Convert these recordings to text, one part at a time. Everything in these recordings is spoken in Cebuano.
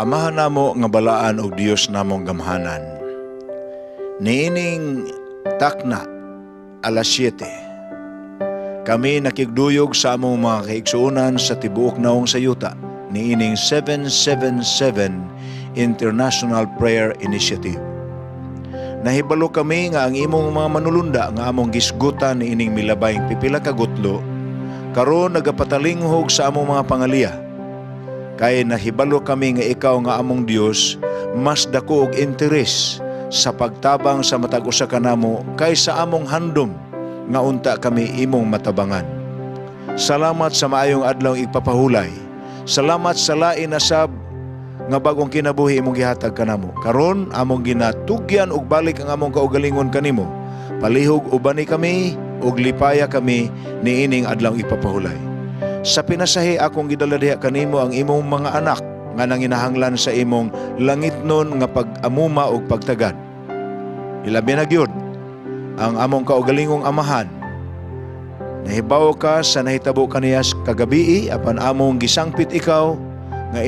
Amahan namo nga balaan og Dios namong gamhanan. Niining takna alas 7, kami nakigduyog sa among mga kaigsuonan sa tibuok naong sa yuta niining 777 International Prayer Initiative. Nahibalo kami nga ang imong mga manulunda nga among gisgutan niining milabayng pipila ka gutlo karon nagapatalinghog sa among mga pangaliya. Kay nahibalo kami nga ikaw nga among Dios mas dako og interes sa pagtabang sa matag usa kanamo kaysa among handom nga unta kami imong matabangan. Salamat sa maayong adlaw igpapahulay. Salamat sa lain na sab nga bagong kinabuhi imong gihatag kanamo. Karon among ginatugyan og balik ang among kaugalingon kanimo. Palihog ubani kami ug lipaya kami niining adlaw ipapahulay. Sa pinasahi akong gidala diha kanimo ang imong mga anak nga nanginahanglan sa imong langitnon nga pag-amuma ug pagtagad. Ilabi na gyud ang among kaugalingong amahan. Nahibaw ka sa nahitabo kaniya kagabii apan among gisangpit ikaw nga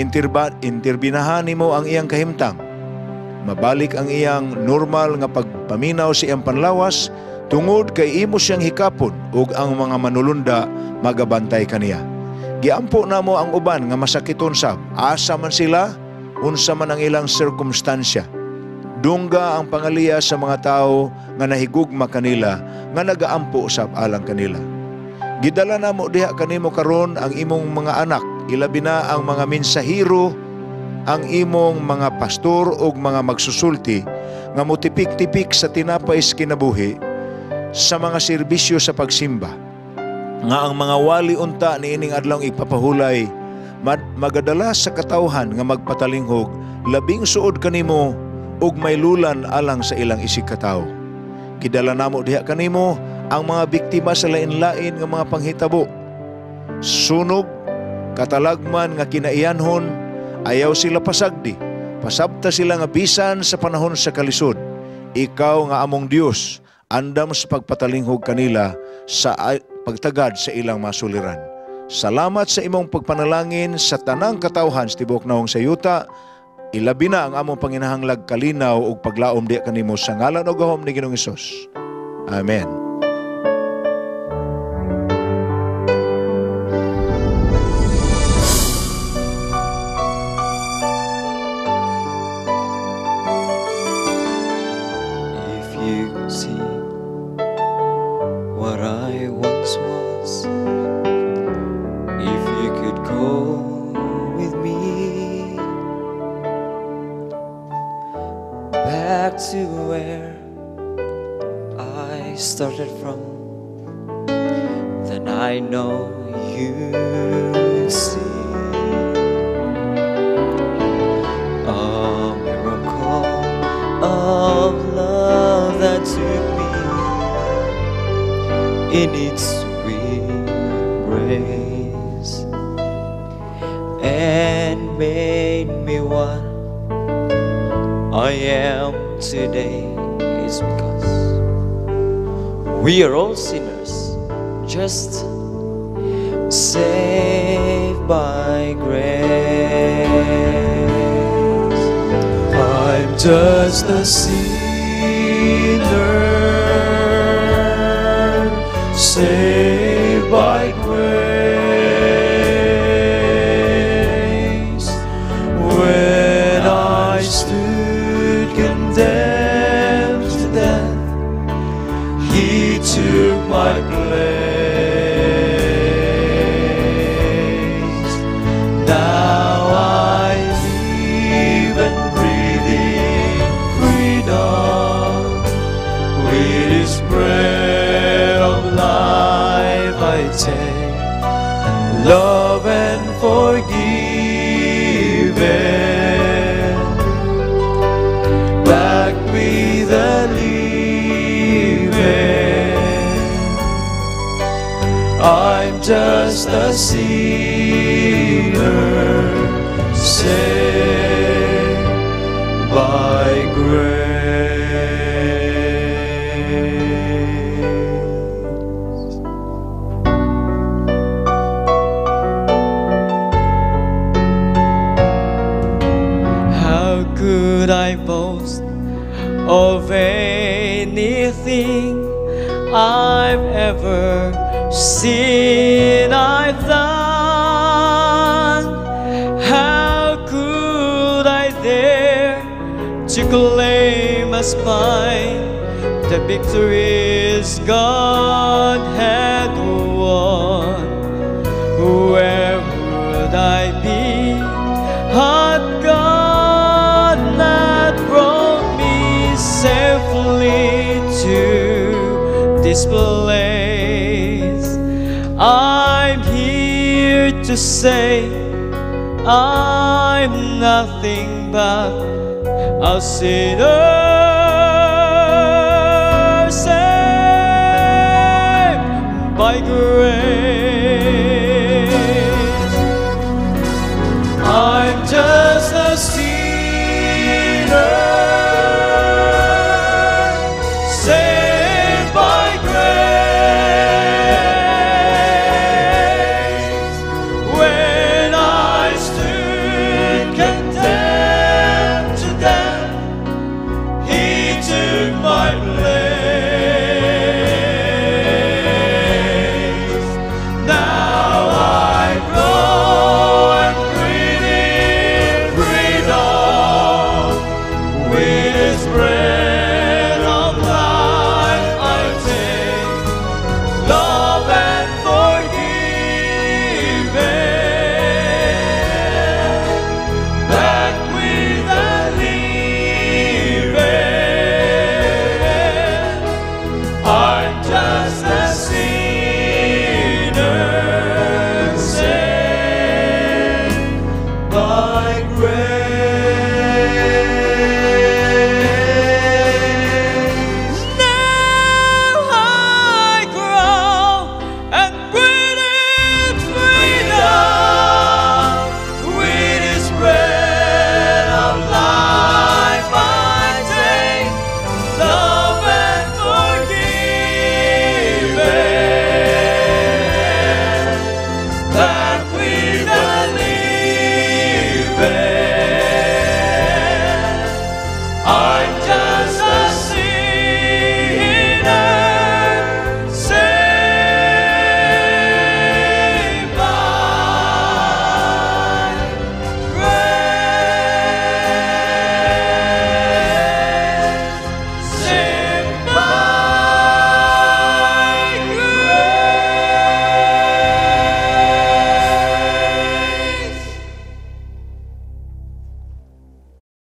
interbinahan nimo ang iyang kahimtang. Mabalik ang iyang normal nga pagpaminaw sa iyang panlawas tungod kay imo siyang hikapon ug ang mga manulunda magabantay kaniya. Giampo namo ang uban nga masakiton sab. Asa man sila, unsa man ang ilang sirkumstansya. Dungga ang pangaliya sa mga tao nga nahigugma kanila, nga nagaampo sab alang kanila. Gidala namo diha kanimo karon ang imong mga anak, ilabi na ang mga mensahero, ang imong mga pastor ug mga magsusulti nga motipik-tipik sa tinapay sa kinabuhi sa mga serbisyo sa pagsimba. Nga ang mga wali unta niining adlawng ipapahulay magadala sa katawhan nga magpatalinghog labing suod kanimo ug maylulan alang sa ilang isig katawo. Gidala namo diha kanimo ang mga biktima sa lain-lain nga mga panghitabo. Sunog, katalagman nga kinaiyanhon, ayaw sila pasagdi. Pasabta sila nga bisan sa panahon sa kalisod. Ikaw nga among Dios, andam sa pagpatalinghog kanila sa pagtagad sa ilang masuliran. Salamat sa imong pagpanalangin sa tanang katawhan sa tibuok naong sa yuta. Ilabi na ang among panginahanglag kalinaw ug paglaom diha kanimo sa ngalan ug gahom ni Ginoong Hesus. Amen. If you could see what I once was, if you could go with me back to where I started from, then I know you'd see a miracle of love that took me in its sweet embrace and made me what I am today. Is because we are all sinners, just saved by grace. I'm just a sinner saved by grace. When I stood condemned to death, He took my place. Now I live and breathe in freedom. With His bread of life I take love and forgiven. Back with the living. I'm just a sinner saved by grace. Could I boast of anything I've ever seen, I've done? How could I dare to claim as mine the victories God had won? Where would I be had God not brought me safely to this place? I'm here to say I'm nothing but a sinner saved by grace. I'm just a sinner saved by grace. When I stood condemned to death, He took my place.